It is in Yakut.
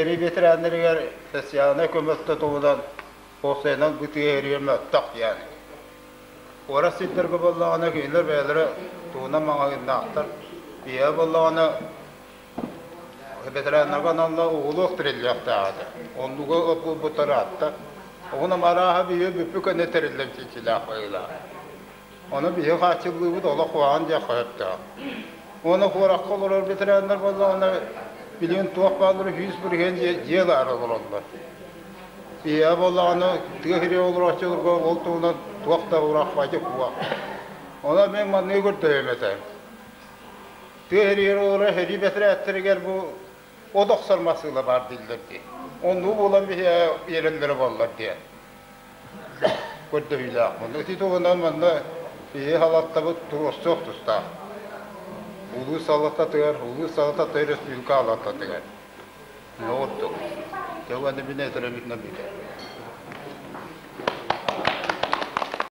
Сэрии ветераннарыгар социальнай көмөлтө туһунан уопсайынан бу тыа сиригэр мөлтөх диэн. Куорат сирдэргэ буоллаҕына кинилэр бэйэлэрэ туһунан маҕаһыыннаахтар. Биһиэхэ буоллаҕына ветераннарга аналлаах угулуох тэриллиэхтээх этэ. Оннуга буолбуттар ыраатта. Оҕунам арааһа биһиги бүппүт кэннэ тэриллэн чинчилээх быһыылаах. Ону биһиги хааччыллыыбыт олох куһаҕан диэххэ сөптөөх. Уонна куоракка олорор ветераннар буоллаҕына билигин туох бааллара 100% дьиэ ылаары олороллор. Ийэ буоллаҕына тыа сиригэр олорооччуларга ол туһунан туох да урахпайдык суох. Онон мин манныгы көрдөһүөм этэ. Тыа сиригэр олорор сэрии бэтэрээттэригэр бу от охсор массыына баар дииллэр дии. Оннук буолан биһиэхэ биэрэллэрэ буоллар диэн көрдөһүүлээхпин. Ити туһунан манна биһи халаттабыт туруорсуох тустаах. Улуус салалтатыгар, улуус салалтата республика салалтатыгар. Оҕурдук. Дьэ уонна мин этэрэ бүтүнэн бүтэр.